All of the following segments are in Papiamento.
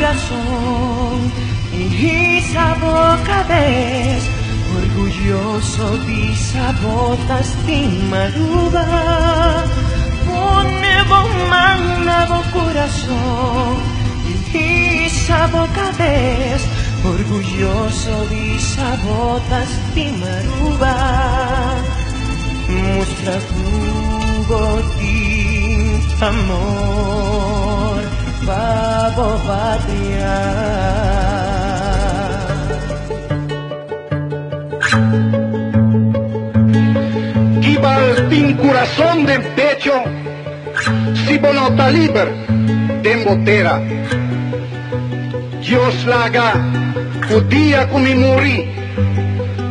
kurason i hisa bo kabes orguyoso bisa bo ta stima Aruba. Pone bo man na bo kurason i hisa bo kabes orguyoso bisa bo ta stima Aruba. Mustra ku bo tin amor pa bo patria. Ki bal tin kurason den pecho si bo no ta liber den bo tera? Dios laga ku dia ku mi muri,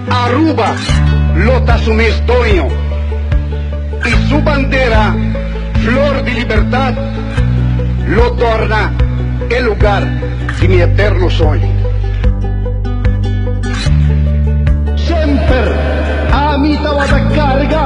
Aruba lo ta su mes doño i su bandera flor di libertad lo torna e lugar di mi eterno soño. Semper ami tabata carga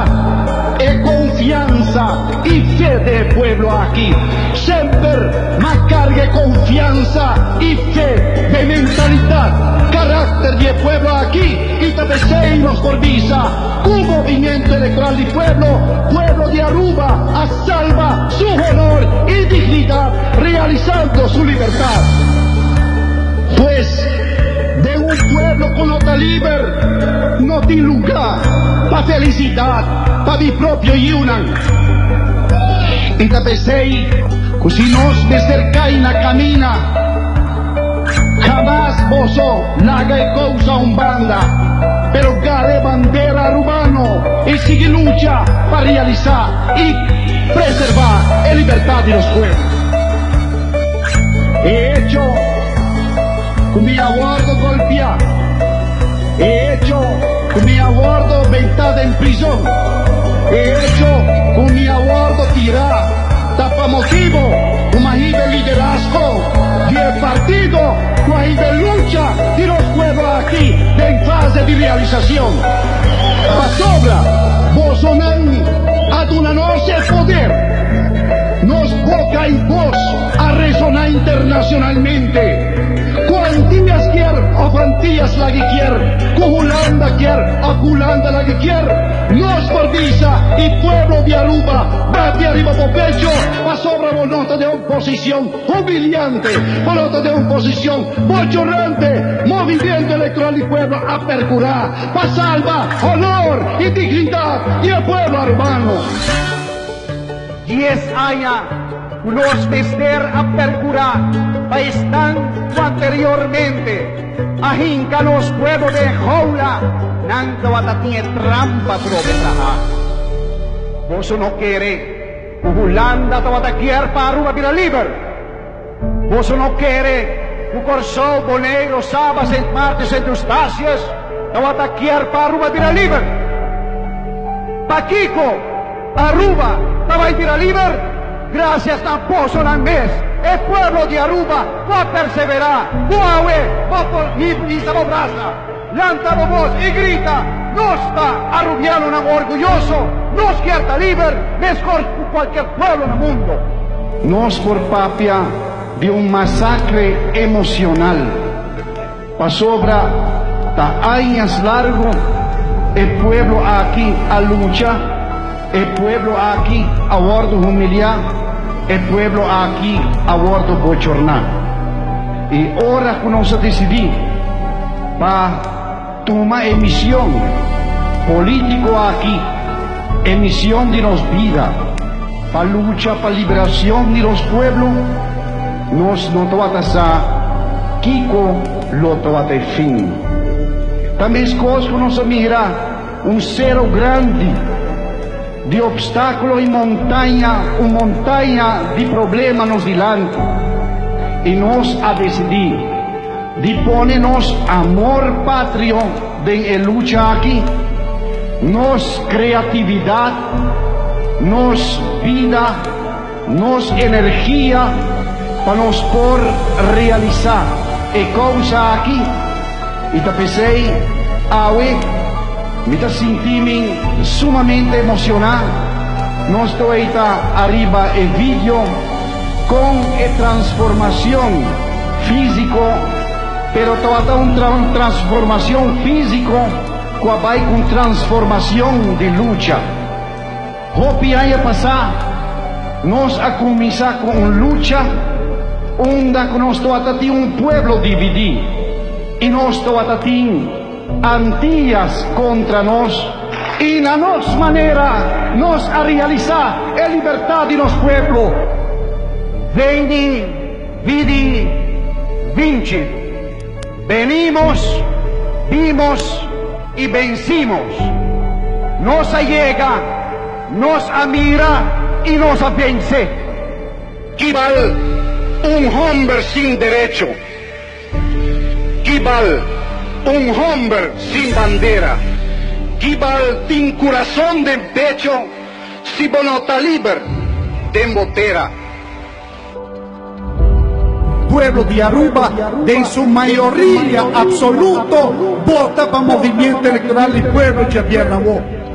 e confiansa y fe de e pueblo aki. Semper m'a carga e confiansa y fe den mentalidad, caracter di e pueblo aki y ta p'esey nos por bisa cu Movimiento Electoral di Pueblo, pueblo di Aruba a salba su honor y dignidad realisando su libertad. Pues, den un pueblo cu no ta liber, no tin luga pa felicidad pa mi propio yiunan. Y ta p'esey cu si nos mester cay na camina, jamas boso laga e causa un banda, pero gara e bandera Arubano y sigui lucha pa realisa y preserva e libertad di nos pueblo. E hecho cu mi a wordo golpea, e hecho cu mi a wordo benta den prison, e hecho cu mi a wordo tira ta pa motibo cu mi a hiba e liderazgo di e partido cu a hiba e lucha di nos pueblo aki den fase di realisacion. Pasobra bosonan a duna nos e poder, nos boca y bos a resoná internacionalmente. Ku Antillas kier of Antillas lagi kier, ku Hulanda kier of Hulanda lagi kier, nos por bisa y pueblo di Aruba bati ariba bo pecho pasobra bo no ta den un posicion humiliante, bo no ta den un posicion bochornante. Movimiento Electoral di Pueblo a percura pa salba honor y dignidad di e pueblo Arubano. Dies aña ku nos mester a perkurá pa esnan ku anteriormente a hinka nos pueblo den houla, nan tabata tin e trampa trobe traha. Boso no kere ku Hulanda tabata kier pa Aruba bira liber? Boso no kere ku Kòrsou, Boneiru, Saba, Sint Maarten, Sint Eustatius tabata kier pa Aruba bira liber? Pakiko Aruba ta bai bira liber? Gracias na bosonan mes, e pueblo di Aruba ku a perseverá, ku awe bo por hisa bo brasa, lanta bo bos i grita, Nos ta Arubianonan orguyoso, nos kier ta liber meskor ku kualkier pueblo na mundo. Nos por papia di un masacre emocional, pasobra ta añas largo e pueblo aki a lucha, e pueblo aki a wordo humilia, e pueblo aki a wordo bochorna. Y ora cu nos a dicidi pa tuma e mision politico aki, e mision di nos bida, pa lucha pa liberacion di nos pueblo, nos no tabata sa kico lo tabata e fin. Ta mescos cu nos a mira un cero grandi di obstáculo y montaña, un montaña di problema nos dilanti, y nos a decidi di pone nos amor patrio den e lucha aki, nos creatividad, nos bida, nos energia pa nos por realisa e causa aki, y ta p'esey awe mi ta sinti mi sumamente emociona. Nos ta weita ariba e video con e transformacion. Físiko, pero tabata un transformashon físiko ku a bai ku transformashon di lucha. Hopi aña pasá nos a kuminsá ku un lucha unda ku nos tabata tin un pueblo dividí i nos tabata tin Antillas kontra nos i na nos manera nos a realisá e libertat di nos pueblo. Veni, vidi, vinci. Venimos, vimos y vencimos. Nos a yega, nos a mira y nos a vence. Ki bal un homber sin derecho? Ki bal un homber sin bandera? Ki bal tin curason den pecho si bo no ta liber den bo tera? Pueblo di Aruba den su mayoria absoluto bota pa Movimiento Electoral di Pueblo djabièrnè awor.